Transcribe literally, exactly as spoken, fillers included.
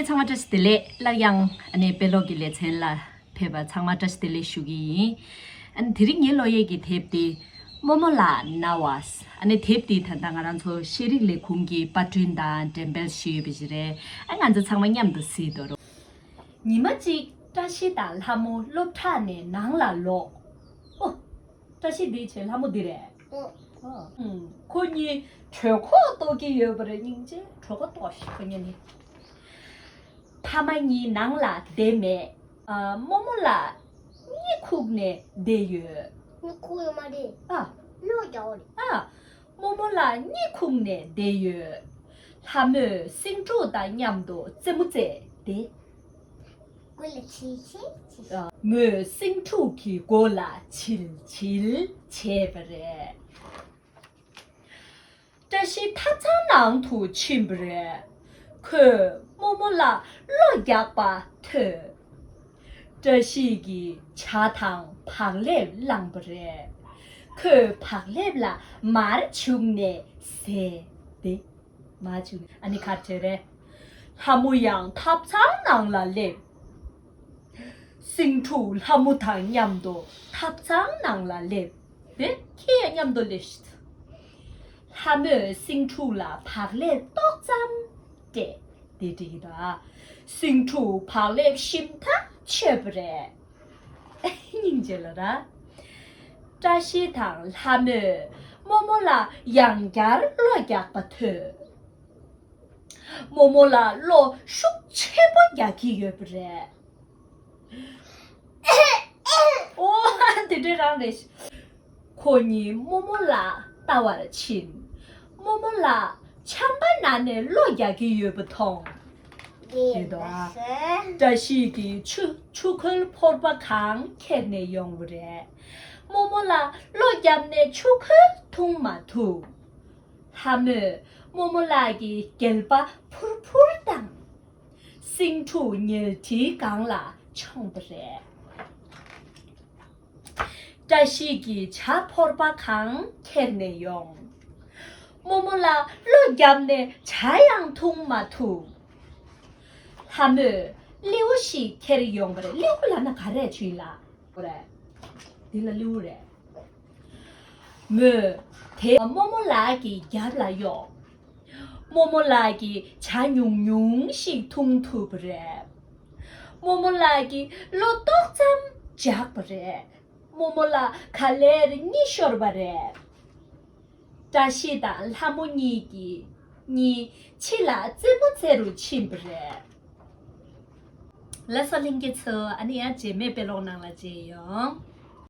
ཚང་མ་བཀྲ་ཤིས་བདེ་ལེགས། སླར་ཡང་ཨ་ནི་དཔེ་ཀློག་གི་ལེ་ཚན་ལ་ཕེབས་པ་ཚང་མ་བཀྲ་ཤིས་བདེ་ལེགས་ཞུ་གི་ཡིན། ཨ་ནི་དེ་རིང་ངའི་ཀློག་ཡས་ཀྱི་དེབ་དེ་རྨོ་མོ་ལགས་རྣ་བ། ཨ་ནི་དེབ་དེ་ད་ལྟ་ང་རང་ཚོ་ཤེས་རིག་ལས་ཁུངས་ཀྱིས་པར་སྐྲུན་དང་འགྲེམས་སྤེལ་ཞུས་ཡོད་པ་ཞིག་རེད། ཨ་ང་ཚོ་ཚང་མ་མཉམ་དུ་གཟིགས་དོ། ཉི་མ་གཅིག་བཀྲ་ཤིས་དང་ལྷ་མོ་སློབ་གྲྭ་ནས་ནང་ལ་ལོག་ཨོ། བཀྲ་ཤིས་འདི་བྱས་ལྷ་མོ་འདི་རེད། ཨོ། ཨོ། ཨུམ། ཁོ་གཉིས་གྲོད་ཁོག་ལྟོགས་ཀྱི་ཡོད་པ་རེད། སྙིང་རྗེ། གྲོད་ཁོག་ལྟོགས་ཤག་ཁོ་གཉིས་ནི། ཕ་མ་གཉིས་ནང་ལ་བསྡད་མེད། ཨ། རྨོ་མོ་ལགས་གཉིད་ཁུག་ནས་བསྡད་ཡོད། གཉིད་ཁུག་ཡོད་མ་རེད། ཨ། གློ་རྒྱག་པ་རེད། ཨ། རྨོ་མོ་ལགས་གཉིད་ཁུག་ནས་བསྡད་ཡོད། ལྷ་མོས་སེང་ཕྲུག་དང་མཉམ་དུ་རྩེད་མོ་རྩེས་ཏེ། མགོ་ལ་བྱིལ་བྱིལ་བྱེད། མོས་སེང་ཕྲུག་གི་མགོ་ལ་བྱིལ་བྱིལ་བྱས་པ་རེད། བཀྲ་ཤིས་ཐབ་ཚང་ནང་དུ་ཕྱིན་པ་རེད། ཁོས་རྨོ་མོ་ལགས་གློ་རྒྱག་པ་ཐོས། བཀྲ་ཤིས་ཀྱིས་ཇ་དང་བག་ལེབ་བླངས་པ་རེད། ཁོས་བག་ལེབ་ལ་མར་བྱུགས་ནས་བཟས་ཏེ། མར་བྱུགས་ནས། ཨ་ནི་ག་རེ་བྱས་རེད། ལྷ་མོ་ཡང་ཐབ་ཚང་ནང་ལ་སླེབས། སེང་ཕྲུག་ལྷ་མོ་དང་མཉམ་དུ་ཐབ་ཚང་ནང་ལ་སླེབས། དེ་ཁྱེད་ཡང་མཉམ་དུ་སླེབས་ཤིག་ལྷ་མོས་སེང་ཕྲུག་ལ་བག་ལེབ་ཏོག་ཙམ་སྤྲད་དེ་འགྲིག་གི་འདུག་ཨ། སེང་ཕྲུག་བག་ལེབ་ཞིམ་ཐག་ཆོད་པ་རེད། སྙིང་རྗེ་ལ་ར། བཀྲ་ཤིས་དང་ལྷ་མོས་རྨོ་མོ་ལགས་ཡང་བསྐྱར་གློ་རྒྱག་པ་ཐོས། རྨོ་མོ་ལགས་གློ་ཤུགས་ཆེན་པོ་རྒྱག་གི་ཡོད་པ་རེད། ཨོ། དེ་འདྲ་རང་རེད། ཁོ་གཉིས་རྨོ་མོ་ལགས་ལྟ་བར་ཕྱིན། རྨོ་མོ་ལགས་ཆམ་པ་ན་ནས་གློ་རྒྱག་གི་ཡོད་པ་མཐོང་། དེ་དང་། བཀྲ་ཤིས་ཀྱིས་ཆུ་ཆུ་ཁོལ་ཕོར་པ་གང་ཁྱེར་ནས་ཡོང་བ་རེད། རྨོ་མོ་ལགས་གློ་བརྒྱབ་ནས་ཆུ་ཁོལ་འཐུང་མ་ཐུབ། ལྷ་མོས་རྨོ་མོ་ལགས་ཀྱི་སྒལ་པ་ཕུར་ཕུར་བཏང་། སེང་ཕྲུག་ཉལ་ཁྲིའི་སྒང་ལ་མཆོངས་པ་རེད། བཀྲ་ཤིས་ཀྱིས་ཇ་ཕོར་པ་གང་ཁྱེར་ནས་ཡོང་། རྨོ་མོ་ལགས་གློ་བརྒྱབ་ནས་ཇ་ཡང་འཐུང་མ་ཐུབ། ལྷ་མོས་སླེའུ་ཞིག་ཁྱེར་ཡོང་བ་རེད། སླེའུ་ལབ་ན་ག་རེ་ཆུ་ཡིན་ལ། འོ་རེད། འདི་ལ་སླེའུ་རེད། མོས་དེ་རྨོ་མོ་ལགས་ཀྱི་རྒྱབ་ལ་གཡོགས། རྨོ་མོ་ལགས་ཀྱིས་ཇ་ཉུང་ཉུང་ཞིག་འཐུང་ཐུབ་པ་རེད། རྨོ་མོ་ལགས་ཀྱིས་གློ་ཏོག་ཙམ་འཇགས་པ་རེད། རྨོ་མོ་ལགས་ག་ལེར་གཉིད་ཤོར་བ་རེད། བཀྲ་ཤིས་དང་ལྷ་མོ་གཉིས་ཀྱིས་གཉིས་ཕྱི་ལ་རྩེད་མོ་རྩེ་རུ་ཕྱིན་པ་རེད། ལགས་སོ་ལྷན་རྒྱས་ཚོ། ཨ་ནི་ཡང་རྗེས་མའི་དཔེ་ཀློག་ནང་ལ་མཇལ་ཡོང་།